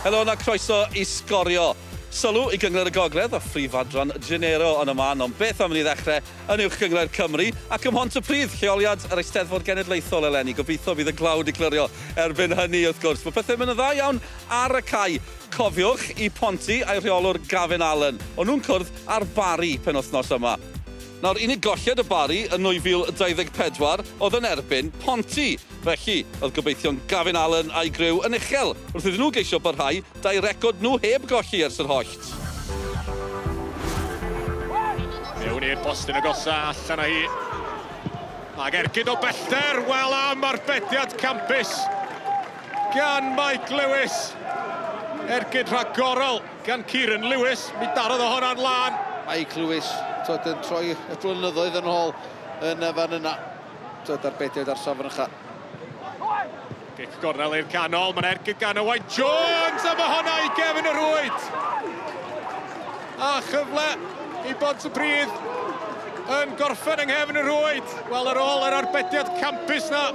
Helo na croeso i Sgorio. Sylw i Gynghrair y Gogledd a Phrif Adran Genero yn y man, ond beth am i ni ddechrau yn Uwch Gynghrair Cymru ac ym Mhontypridd, lleoliad yr Eisteddfod Genedlaethol eleni. Gobeithio fydd y glaw 'di clirio erbyn hynny wrth gwrs. Mae pethau'n mynd yn dda iawn ar y cae. Cofiwch i Ponty a'i rheolwr Gavin Allen. O'n nhw'n cwrdd â'r Barri penwythnos yma. Nawr, unig golled y Barri yn 2024 oedd yn erbyn Ponty. Felly, oedd gobeithion Gavin Allen a'i griw yn uchel wrth iddyn nhw geisio parhau da'u record nhw heb golli ers yr hollt. Mewn i'r postyn agosa, allan â hi. Ag ergyd o bellter, wel am arbediad campus gan Mike Lewis. Ergyd rhagorol gan Kieran Lewis, mi darodd o honna'n lân. Mike Lewis, twyd, yn troi y blynyddoedd yn ôl yn y fan yna. Twyd, arbediad ar safon ucha. Gic gornel i'r canol, mae'n ergyd gan Owain Jones, a mae honna i gefn y rwyd. A chyfle i Bontypridd yn gorffen yng nghefn y rwyd. Wel, ar ôl yr arbediad campus na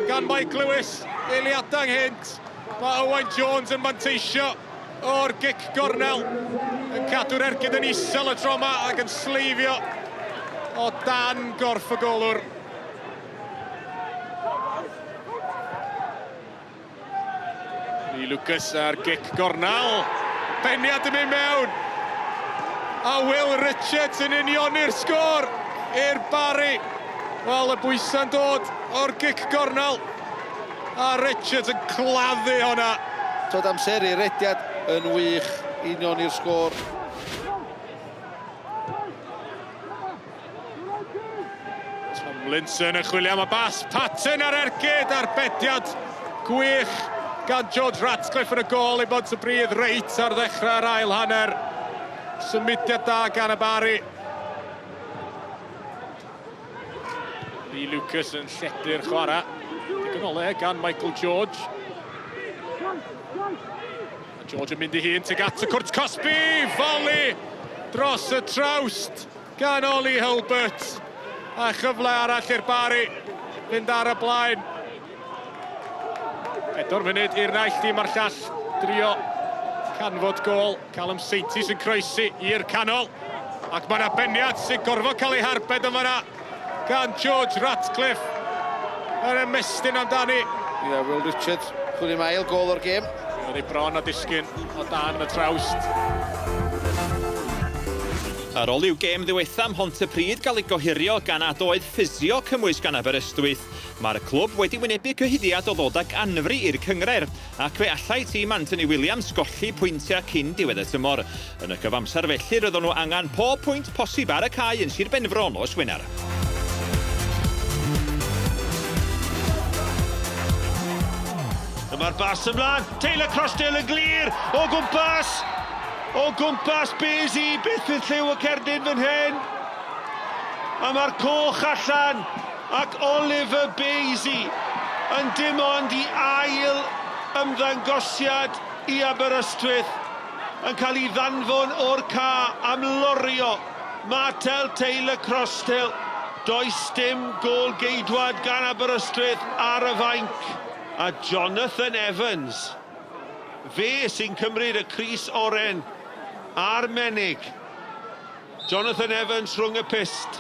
gan Mike Lewis, eiliadau ynghynt, mae Owain Jones yn manteisio o'r gic gornel, yn cadw'r ergyd yn isel y tro yma ac yn sleifio o dan gorff y golwr. Lee Lucas ar gic gornel. Peniad yn mynd mewn. A Will Richards yn unioni'r sgôr i'r Barri. Wel, y bwysau'n dod o'r gic gornel. A Richards yn claddu hwnna. Dod amseru rediad yn wych, unioni'r sgôr. Tomlinson yn chwilio am y bas. Patton ar ergyd, arbediad gwych gan George Ratcliffe yn y gôl i Bontypridd reit ar ddechrau'r ail hanner. Symudiad da gan y Barri. Lee Lucas yn lledu'r chwarae. Digon o le gan Michael George. A George yn mynd i hun tuag at y cwrt cosbi. Volley dros y trawst gan Ollie Hulbert. A chyfle arall i'r Barri fynd ar y blaen. 4 munud i'r naill dîm a'r llall drio canfod gôl. Callum Saintis yn croesi i'r canol. Ac mae yna beniad sy'n gorfod cael ei harbed yn fanna gan George Ratcliffe yn ymestyn amdani. Ie, yeah, Will Richards, chwilio am ail gôl o'r gêm. Oedd ei bron a disgyn o dan y trawst. Ar ôl i'w gêm ddiwetha' ym Mhontypridd gael ei gohirio gan nad oedd ffisio cymwys gan Aberystwyth, mae'r clwb wedi wynebu cyhuddiad o ddod ag anfri i'r cynghrair, ac fe allai tîm Anthony Williams golli pwyntiau cyn diwedd y tymor. Yn y cyfamser felly roeddwn nhw angen pob pwynt posib ar y cae yn Sir Benfro nos Wener. Dyma'r bas ymlaen, Taylor Crossdale yn glir, o gwmpas, o gwmpas Busy, beth fydd lliw y cerdyn fan hyn? A mae'r coch allan, ac Oliver Basie yn dim ond i ail ymddangosiad i Aberystwyth. yn cael ei ddanfon o'r ca am lorio Martel Taylor Crossdale. Does dim gôl geidwad gan Aberystwyth ar y fainc. A Jonathan Evans, fe sy'n cymryd y crys oren a'r menig. Jonathan Evans rhwng y pyst.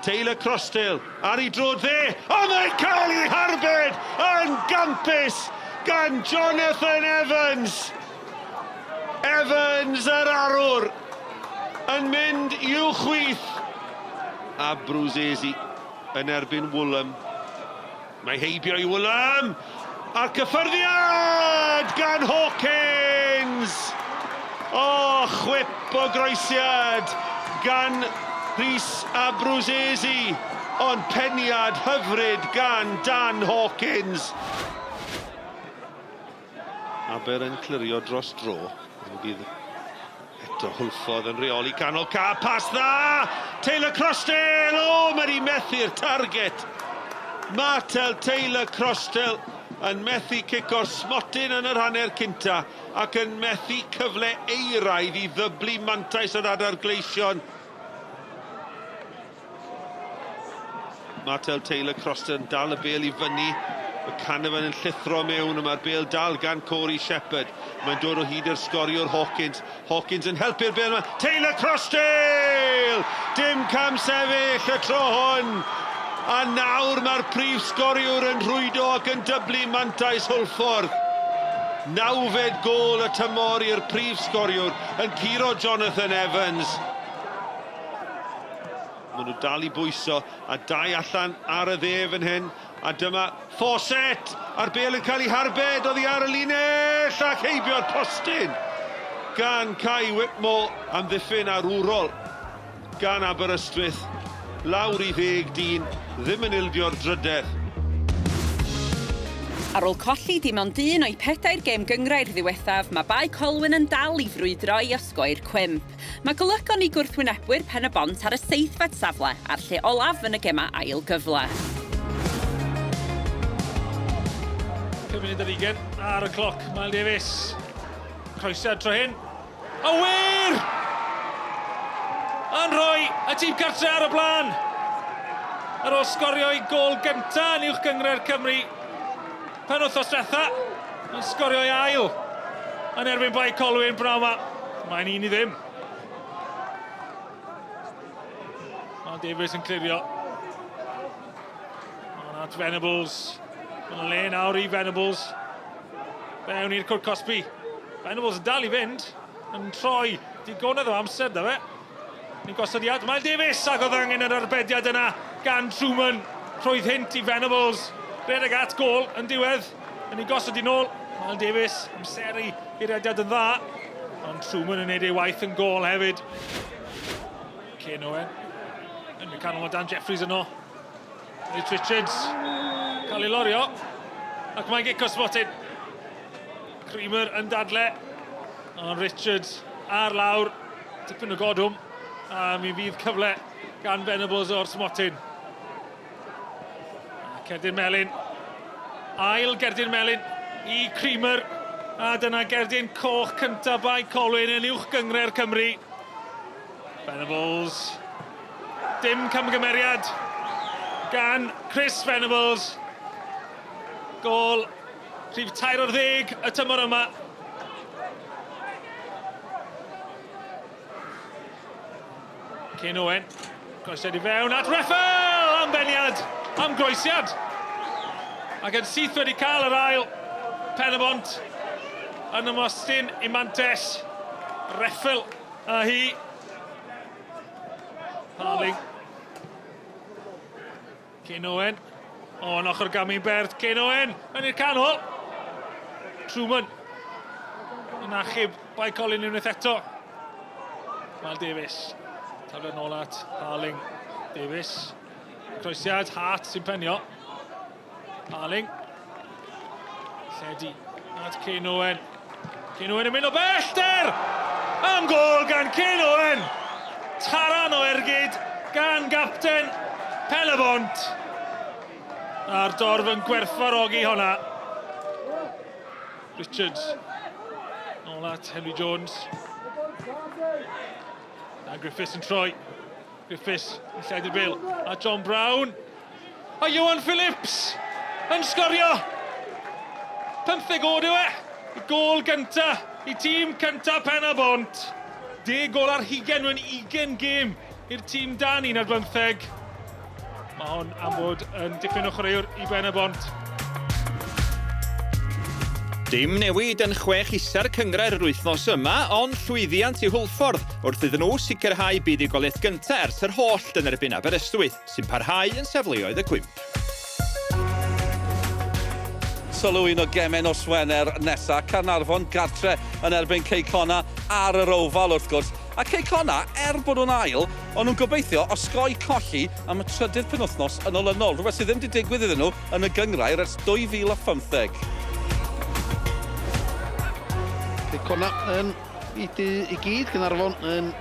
Taylor Crossdale ar ei droed dde, a mae'n cael ei harbed yn gampus gan Jonathan Evans! Evans yr arwr yn mynd i'w chwith. A Bruzzese yn erbyn Woolham. Mae heibio i Woolham! A'r cyffyrddiad gan Hawkins! O, chwip o groesiad gan Rhys Abruzzese, ond peniad hyfryd gan Dan Hawkins. Aber yn clirio dros dro. Fe fydd eto Hwlffordd yn rheoli canol ca. Pas dda! Taylor Crossdale! O, mae wedi methu'r target. Martel Taylor Crossdale yn methu cico'r smotyn yn yr hanner cynta ac yn methu cyfle euraidd i ddyblu mantais yr adar gleision. Martel Taylor Croston dal y bêl i fyny. Mae Canavan yn llithro mewn a mae'r bêl dal gan Corey Shepherd. Mae'n dod o hyd i'r sgoriwr Hawkins. Hawkins yn helpu'r bêl yma. Taylor Crossdale! Dim cam sefyll y tro hwn! A nawr mae'r prif sgoriwr yn rhwydo ac yn dyblu mantais Hwlffordd. Nawfed gôl y tymor i'r prif sgoriwr yn curo Jonathan Evans. Maen nhw dal i bwyso a dau allan ar y dde fan hyn. A dyma Fawcett a'r bêl yn cael ei harbed oddi ar y linell ac heibio'r postyn gan Kai Whitmore. Amddiffyn arwrol gan Aberystwyth lawr i ddeg dyn, ddim yn ildio'r drydedd. Ar ôl colli dim ond un o'i phedair gêm gynghrair ddiwethaf, mae Bae Colwyn yn dal i frwydro i osgoi'r cwymp. Mae golygon i gwrthwynebwyr Pen-y-bont ar y seithfed safle a'r lle olaf yn y gemau ail gyfle. 5 munud ar ugain ar y cloc, Mael Davies. Croesiad tro hyn. A wir! Yn rhoi y tîm cartre ar y blaen. Ar ôl sgorio ei gôl gynta yn Uwch Gynghrair Cymru penwythnos diwetha, yn sgorio ei ail yn erbyn Bae Colwyn bnawn 'ma. Mae'n 1-0. Mal Davies yn clirio. Mae'n at Venables. Mae'n le nawr i Venables. Fewn i'r cwrt cosbi. Venables yn dal i fynd. Yn troi digonedd o amser da fe. Ni'n gosodiad. Mael Davies ac oedd angen yr arbediad yna gan Truman. Rhoedd hynt i Venables. Rhedeg at gôl yn diwedd. Yn ei gosod i nôl. Mael Davies amseru i rediad yn dda. Ond Truman yn neud ei waith yn gôl hefyd. Ken Owen. Yn y canol o Dan Jeffries yno. Nate Richards. Cael ei lorio. Ac mae'n gic o smotyn. Creamer yn dadle. Ond Richards ar lawr. Tipyn o godwm. A mi fydd cyfle gan Venables o'r smotyn. Cerdyn melyn. Ail gerdyn melyn i Creamer. A dyna gerdyn coch cyntaf Bae Colwyn yn uwch gynghrair Cymru. Venables. Dim camgymeriad gan Chris Venables. Gôl rhif 13 y tymor yma. Cyn Owen, groesiad i fewn at Reffel! Am beniad, am groesiad! Ac yn syth wedi cael yr ail, Pen-y-bont yn ymostyn i Mantes. Reffel a hi. Harling. Cyn Owen. O, yn ochr gamu Bert. Cyn Owen, yn i'r canol. Truman. Yn achub Bae Colin unwaith eto. Mal Davies. Tafliad nôl at Harling. Davies. Croesiad, Hart sy'n penio. Harling. Lledu at Cyn Owen. Cyn Owen yn mynd o bellter! Am gôl gan Cyn Owen! Taran o ergyd gan gapten Pen-y-bont. A'r dorf yn gwerthfawrogi honna. Richards. Nôl at Henry Jones. Dan Griffiths yn troi. Griffiths yn lledu'r bil. A John Brown. A Iwan Phillips yn sgorio. 15 oed yw e. Y gôl gynta i tîm cynta Pen-y-bont. 10 gôl ar hugain mewn 20 gêm i'r tîm dan 15. Mae hon am fod yn dipyn o chwaraewr i Ben-y-bont. Dim newid yn chwech isa'r cynghrair yr wythnos yma, ond llwyddiant i Hwlffordd wrth iddyn nhw sicrhau buddugoliaeth gyntaf ers yr hollt yn erbyn Aberystwyth, sy'n parhau yn safleoedd y cwymp. Sylw un o gemau nos Wener nesa, Caernarfon gartre yn erbyn Cei Connah ar yr Oval wrth gwrs. A Cei Connah, er bod nhw'n ail, o'n nhw'n gobeithio osgoi colli am y trydydd penwythnos yn olynol, rhywbeth sydd ddim wedi digwydd iddyn nhw yn y gynghrair ers 2015. Cei Connah yn i du i gyd, Caernarfon yn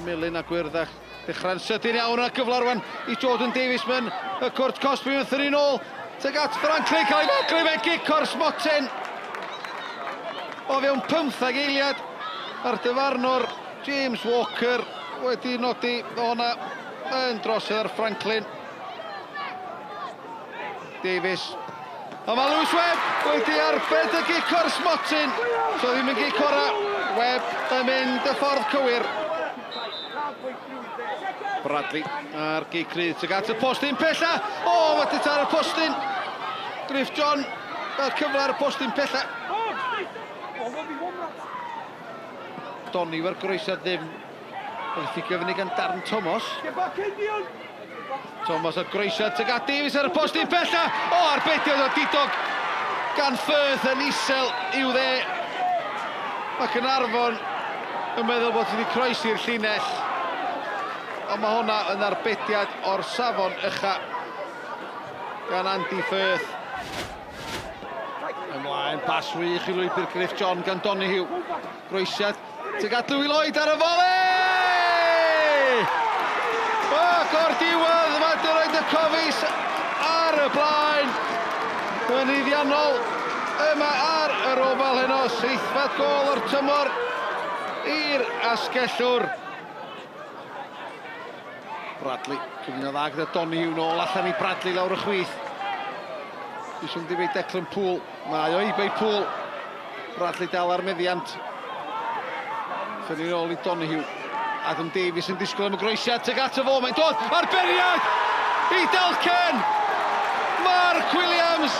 melyn a gwyrdd a dechrau'n sydyn iawn a cyfle rwan i Jordan Davies mewn y cwrt cosbi yn thynnu nôl tuag at Franklin cael ei faglu fe gic o'r smotyn o fewn 15 eiliad a'r dyfarnwr James Walker wedi nodi hwnna yn drosedd ar Franklin. Davies. A mae Lewis Webb wedi arbed y gic o'r smotyn. So ddim yn gic ora. Webb yn mynd y ffordd cywir. Bradley a'r gic rydd tuag at y postyn pella. O, mae di ar y postyn. Griff John gael cyfle ar y postyn pella. Donny o'r groesiad ddim. Oedd fficio fyny gan Darren Thomas. Thomas ar groesiad tuag at Davies ar y postyn pella. O, arbediad o didog gan Firth yn isel i'w dde. Mae Caernarfon yn meddwl bod wedi croesi'r llinell. Ond mae hwnna yn arbediad o'r safon ucha gan Andy Firth. Ymlaen, pas wych i lwybr Griff John gan Donahue. Groesiad tuag at Louis Lloyd ar y fole! Ac o'r diwedd mae Dyroed y Cofis ar y blaen. Yn uddiannol yma ar yr ofal heno, seithfed gol o'r tymor i'r asgellwr. Bradley, cyfuno dda gyda Donahue nôl allan i Bradley lawr y chwith. Dwi'n mynd i Declan Poole. Mae o i Bay Poole. Bradley dal ar meddiant. Ffynnu nôl i Donahue. Adam Davies yn disgwyl am y groesiad tuag ato fo. Mae'n dod ar beriad i Dalken. Mark Williams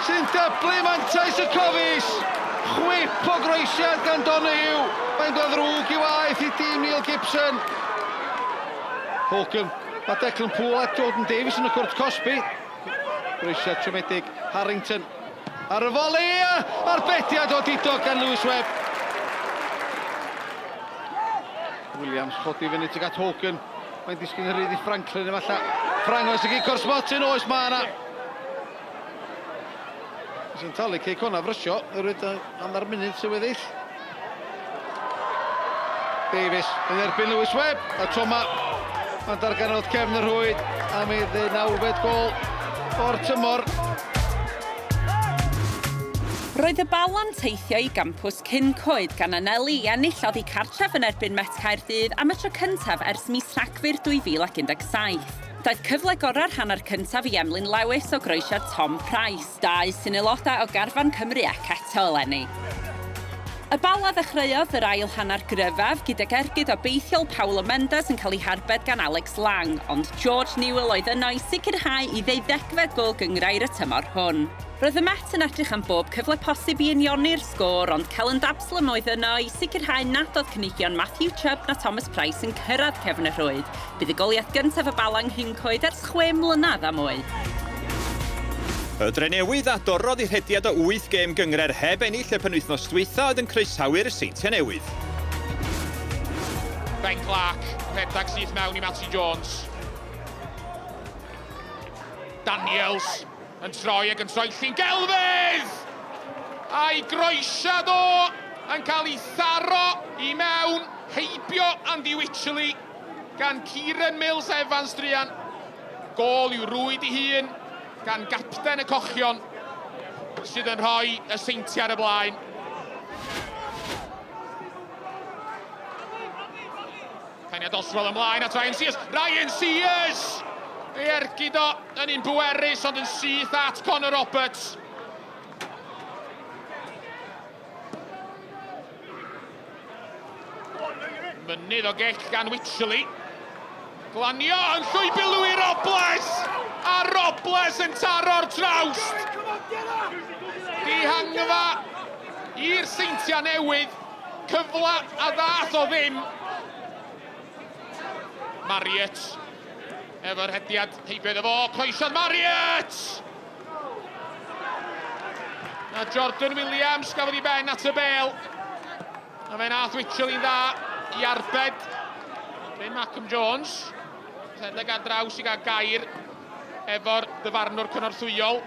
sy'n dyblu mantais y Cofis. Chwip o groesiad gan Donahue. Mae'n dod ddrwg i waith i dîm Neil Gibson. Holcomb, mae Declan Poole a Jordan Davies yn y cwrt cosbi. Groesiad siomedig Harrington ar y foli a'r bediad o didog gan Lewis Webb. Williams chodi fyny tuag at Hogan. Mae'n disgyn yn rhydd i Franklin efallai. Frank oes y gic o'r smotyn, oes mae yna. Sy'n talu cei cona frysio, oherwydd hanner munud sy'n weddill. Davies yn erbyn Lewis Webb, a tro yma mae'n darganfod cefn y rhwyd am ei ddeunawfed gol o'r tymor. Roedd y Bala'n teithio i gampws Cyn-coed gan anelu i ennill oddi cartref yn erbyn Met Caerdydd am y tro cyntaf ers mis Rhagfyr 2017. Daeth cyfle gorau'r hanner cyntaf i Emlyn Lewis o groesiad Tom Price. Dau sy'n aelodau o garfan Cymru ac eto eleni. Y Bala ddechreuodd yr ail hanner gryfaf, gydag ergyd obeithiol Paulo Mendes yn cael ei harbed gan Alex Lang, ond George Newell oedd yno i sicrhau ei ddeuddegfed gôl gynghrair y tymor hwn. Roedd y Met yn edrych am bob cyfle posib i unioni'r sgôr, ond Kelland Absalom oedd yno i sicrhau nad oedd cynigion Matthew Chubb na Thomas Price yn cyrraedd cefn y rhwyd. Buddugoliaeth gyntaf y Bala yng Nghyncoed ers 6 mlynedd a mwy. Y Drenewydd a dorrodd eu rhediad o wyth gêm gynghrair heb ennill y penwythnos dwytha oedd yn croesawu'r Seintiau Newydd. Ben Clark, rhedeg syth mewn i Matty Jones. Daniels yn troi ac yn troi llun gelfydd! A'i groesiad o yn cael ei tharo i mewn heibio Andy Wycherley gan Kieran Mills Evans druan. Gôl i'w rwyd ei hun gan gapten y Cochion sydd yn rhoi y Seintiau ar y blaen. Peniad Oswell ymlaen at Ryan Sears. Ryan Sears! Ei ergyd o yn un bwerus ond yn syth at Connor Roberts. Mynydd o gell gan Wycherley. Glanio yn llwybr Louis Robles! A Robles yn taro'r trawst! Dihangfa i'r Seintiau Newydd. Cyfle a ddath o ddim. Marriott efo'r hediad heibio iddo fo. Croesodd Marriott! A Jordan Williams gafodd ei ben at y bel. A fe nath Wycherley'n dda i arbed. Bryn Malcolm Jones. Rhedeg ar draws i gael gair efo'r dyfarnwr cynorthwyol.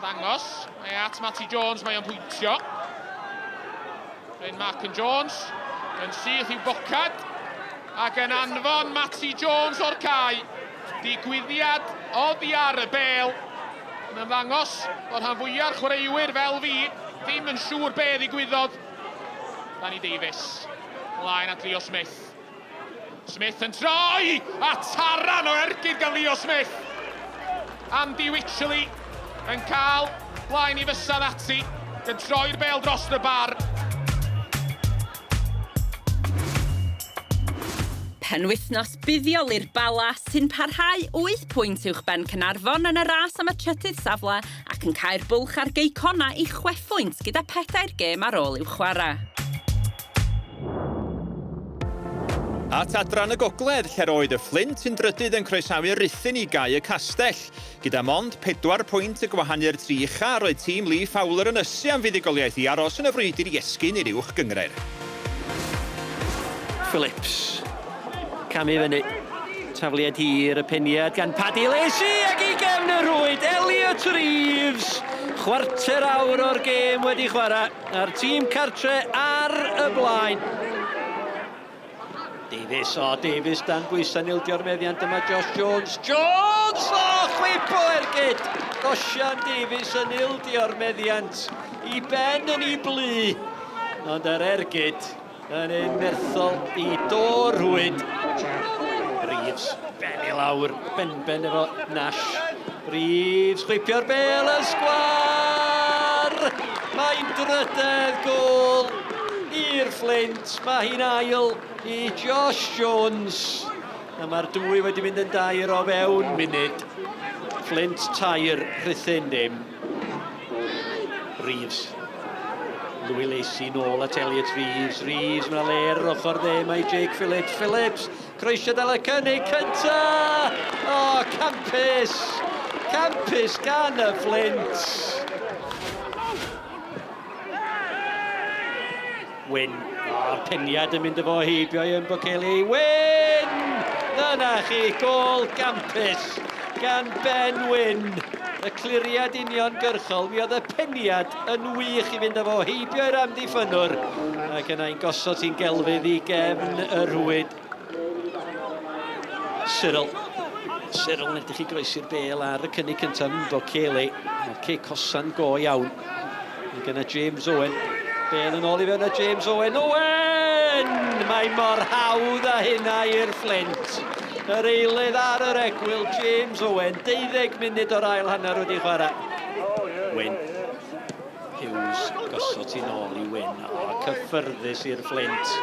Ddangos. Mae at Matty Jones, mae o'n pwyntio. Bryn Malcolm Jones yn syth i'w bocad ac yn anfon Matty Jones o'r cae. Digwyddiad oddi ar y bêl. Yn ymddangos bod rhan fwya'r chwaraewyr fel fi ddim yn siŵr be ddigwyddodd. Danny Davies ymlaen at Leo Smith. Smith yn troi! A taran o ergyd gan Leo Smith! Andy Wycherley yn cael Blaen i fysedd ati, gan troi'r bêl dros y bar. Penwythnos buddiol i'r Bala sy'n parhau 8 pwynt uwchben Caernarfon yn y ras am y trydydd safle ac yn cau'r bwlch ar Gei Connah i chwephwynt gyda phedair gêm ar ôl i'w chwarae. At adran y gogledd, lle'r oedd y Fflint yn drydydd yn croesawu Rhuthun i gau y castell. Gyda mond pedwar pwynt y gwahanu'r tri ucha, roedd tîm Lee Fowler yn ysu am fuddugoliaeth i aros yn y frwydr i esgyn i'r uwch gynghrair. Phillips. Camu fyny. Tafliad hir, y peniad gan Paddy Lacey ac i gefn y rhwyd, Elliot Reeves. Chwarter awr o'r gêm wedi chwarae, a'r tîm cartre ar y blaen. Davies, o Davies dan bwysau nildio'r meddiant yma, Josh Jones. Jones! O, chwip o ergyd! Osian Davies yn ildio'r meddiant i ben yn ei blu. Ond yr ergyd yn un nerthol i do rhwyd. Reeves, ben i lawr, benben efo Nash. Reeves, chwipio'r bel y sgwar! Mae'n drydedd gôl i'r Fflint. Mae hi'n ail i Josh Jones. A mae'r dwy wedi mynd yn dair o fewn munud. Fflint tair, Rhuthun dim. Reeves. Louis Lacey nôl at Elliot Reeves. Reeves, mae'n le ar yr ochr dde, mae Jake Phillips. Phillips, croesiad al y cynnig cynta! O, oh, campus! Campus gan y Flint! Wyn, o'r peniad yn mynd efo heibio i Mbokeli. Wyn! Dyna chi, gôl gampus gan Ben Wyn. Y cliriad uniongyrchol, mi oedd y peniad yn wych i fynd efo heibio i'r amddiffynnwr. Ac yna i'n gosod hi'n gelfydd i gefn y rhwyd. Cyril. Cyril yn edrych i groesi'r bel ar y cynnig cyntaf Mbokeli. Mae'r cic hosan go iawn. Mae gyda James Owen. Bel yn ôl i fewn a James Owen. Owen! Mae mor hawdd â hynna i'r Fflint. Yr eilydd ar yr egwyl, James Owen. 12 munud o'r ail hanner wedi chwarae. Wyn. Hughes gosod ti'n ôl i Wyn. O, cyffyrddus i'r Fflint.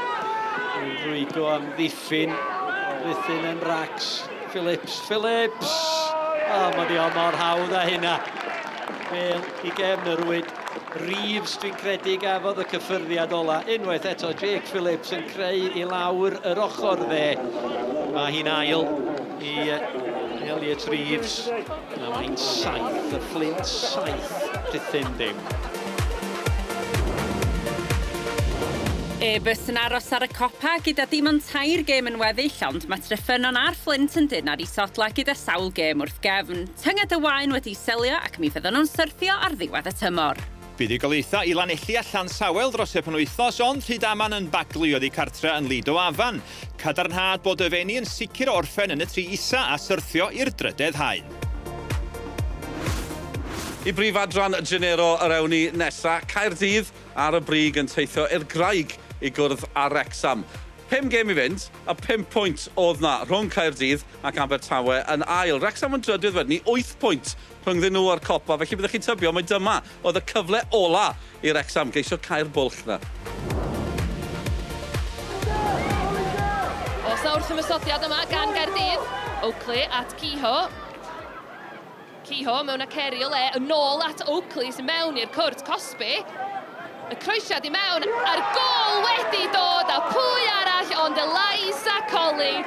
Yn rwygo am ddiffyn. Rhuthun yn racs. Phillips, Phillips! O, mae di o mor hawdd â hynna. Bale i gefn y rwyd. Reeves, dwi'n credu, gafodd y cyffyrddiad ola. Unwaith eto, Jake Phillips yn creu i lawr yr ochr dde. Mae hi'n ail i Elliot Reeves. A mae'n saith, y Fflint saith, Rhuthun dim. Airbus yn aros ar y copa gyda dim ond tair gêm yn weddill, ond mae Treffynnon a'r Fflint yn dynn ar eu sodlau gyda sawl gêm wrth gefn. Tynged y Waun wedi selio ac mi fyddan nhw'n syrthio ar ddiwedd y tymor. Buddugoliaethau i Lanelli a Llansawel dros y penwythnos, ond Rhydaman yn baglu oddi cartre yn Lido Afan. Cadarnhad bod y Fenni yn sicr o orffen yn y tri isa a syrthio i'r drydedd haen. I brif adran Genero yr ewn ni nesa, Caerdydd ar y brig yn teithio i'r Graig i gwrdd â Wrecsam. Pum gêm i fynd, a phum pwynt oedd 'na rhwng Caerdydd ac Abertawe yn ail. Wrecsam yn drydydd wedyn ni, wyth pwynt rhyngddyn nhw a'r copa, felly byddech chi'n tybio mai dyma oedd y cyfle ola i Wrecsam geisio cau'r bwlch 'na. Oes 'na wrthymosodiad yma gan Gaerdydd? Oakley at Kehoe. Kehoe mewn a Ceri o le, yn ôl at Oakley sy'n mewn i'r cwrt cosbi. Y croesiad i mewn, a'r gôl wedi dod, a pwy arall ond Eliza Colley.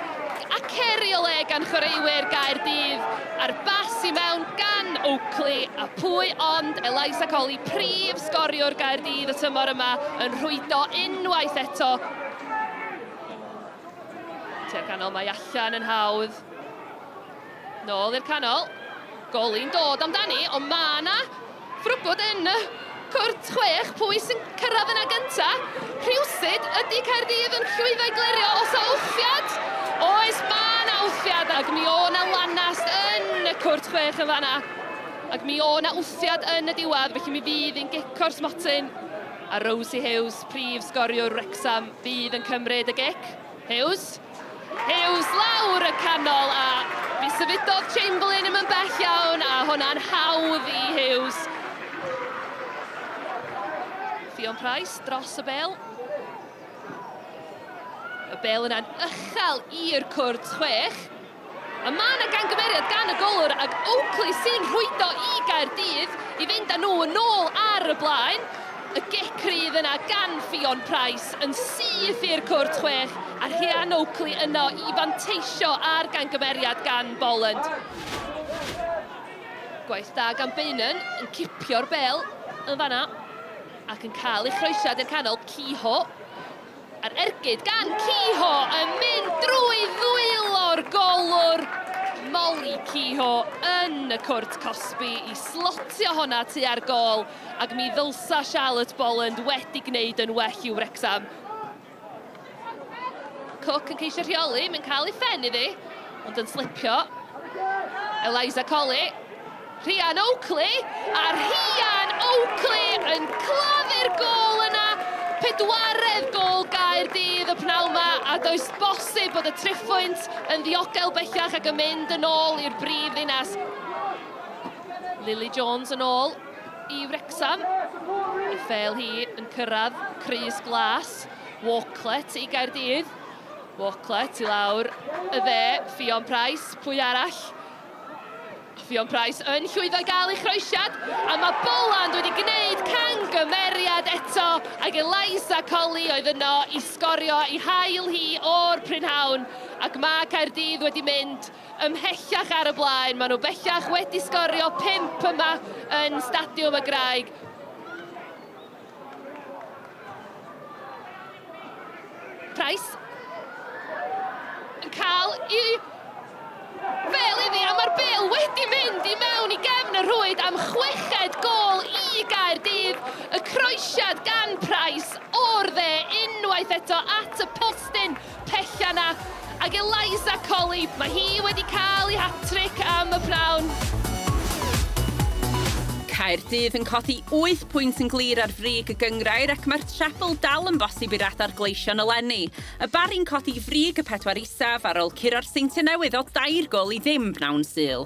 A Ceri o le gan chwaraewyr Gaerdydd, a'r bas i mewn gan Oakley, a pwy ond Eliza Colley, prif sgoriwr Gaerdydd y tymor yma, yn rhwydo unwaith eto. Tua'r canol mae allan yn hawdd. Nôl i'r canol. Goli'n dod amdani, ond mae yna ffrwgwd yn y cwrt chwech. Pwy sy'n cyrraedd yna gynta? Rhywsut, ydy Caerdydd yn llwyddo i glirio os o wthiad? Oes, mae yna wthiad, ac mi o na lanast yn y cwrt chwech yn fanna. Ac mi o na wthiad yn y diwedd, felly mi fydd un gic o'r smotyn. A Rosie Hughes, prif sgoriwr Wrecsam, fydd yn cymryd y gic. Hughes. Hughes lawr y canol a mi symudodd Chamberlain ddim yn bell iawn a hwnna'n hawdd i Hughes. Ffion Price dros y bel. Y bel yna'n uchel i'r cwrt chwech. A mae yna gangymeriad gan y golwr ac Oakley sy'n rhwydo i Gaerdydd i fynd â nhw yn ôl ar y blaen. Y gic rydd yna gan Ffion Price yn syth i'r cwrt chwech a Rhian Oakley yno i fanteisio ar gangymeriad gan Bolland. Gwaith da gan Beynon yn cipio'r bel yn fanna ac yn cael ei chroesiad i'r canol, Kehoe. A'r ergyd gan Kehoe yn mynd drwy ddwylo'r golwr Molly Kehoe yn y cwrt cosbi i slotio honna tua'r gôl ac mi ddylsa Charlotte Bolland wedi gwneud yn well i'w Wrecsam. Cook yn ceisio rheoli, mae'n cael ei phen iddi, ond yn slipio. Eliza Colley Rhian Oakley, a Rhian Oakley yn claddu'r gôl yna. Pedwaredd gôl Gaerdydd y pnawn 'ma, a does bosib bod y triphwynt yn ddiogel bellach ac yn mynd yn ôl i'r brif ddinas. Lily Jones yn ôl i Wrecsam. Ei phêl hi yn cyrraedd crys glas. Walklett i Gaerdydd. Walklett i lawr y dde. Ffion Price, pwy arall? Ffion Price yn llwyddo i gael ei chroesiad, a mae Boland wedi gwneud cangymeriad eto, ac Eliza Colley oedd yno i sgorio ei hail hi o'r prynhawn, ac mae Caerdydd wedi mynd ymhellach ar y blaen. Maen nhw bellach wedi sgorio pump yma yn Stadiwm y Graig. Price yn cael i fel iddi a mae'r bel wedi mynd i mewn i gefn y rhwyd am chweched gôl i Gaerdydd. Y croesiad gan Price o'r dde unwaith eto at y postyn pella 'na. Ac Eliza Colley, mae hi wedi cael ei hat-trick am y pnawn. Caerdydd yn codi wyth pwynt yn glir ar frig y gynghrair ac mae'r trebl dal yn bosib i'r Adar Gleision eleni. Y Barri'n codi i frig y pedwar isaf ar ôl curo'r Seintiau Newydd o dair gôl i ddim bnawn Sul.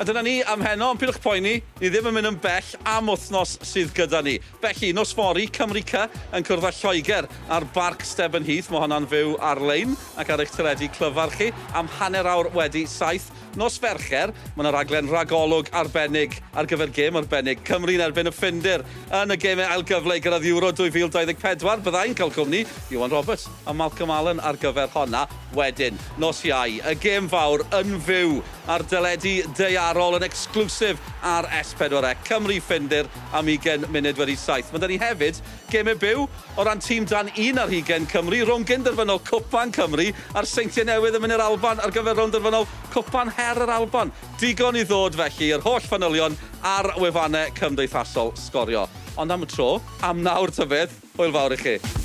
A dyna ni am heno, ond pidwch poeni, ni ddim yn mynd yn bell am wythnos sydd gyda ni. Felly, nos fory, Cymru C yn cwrdd â Lloegr ar Barc Stebonheath. Mae honna'n fyw ar-lein ac ar eich teledu clyfar chi am 7:30. Nos Fercher, mae yna raglen ragolwg arbennig ar gyfer gêm arbennig, Cymru yn erbyn y Ffindir yn y gemau ail gyfle i gyrraedd Euro 2024. Byddai'n cael cwmni Iwan Roberts a Malcolm Allen ar gyfer honna wedyn. Nos Iau, y gêm fawr yn fyw ar deledu daearol yn exclusive ar S4C. Cymru Ffindir am 7:20. Mae 'da ni hefyd gemau byw o ran tîm dan un ar hugain Cymru, rownd gyn-derfynol Cwpan Cymru a'r Seintiau Newydd yn mynd i'r Alban ar gyfer rownd derfynol Cwpan Her yr Alban. Digon i ddod felly, yr holl fanylion ar wefannau cymdeithasol Sgorio. Ond am y tro, am nawr ta beth, hwyl fawr i chi.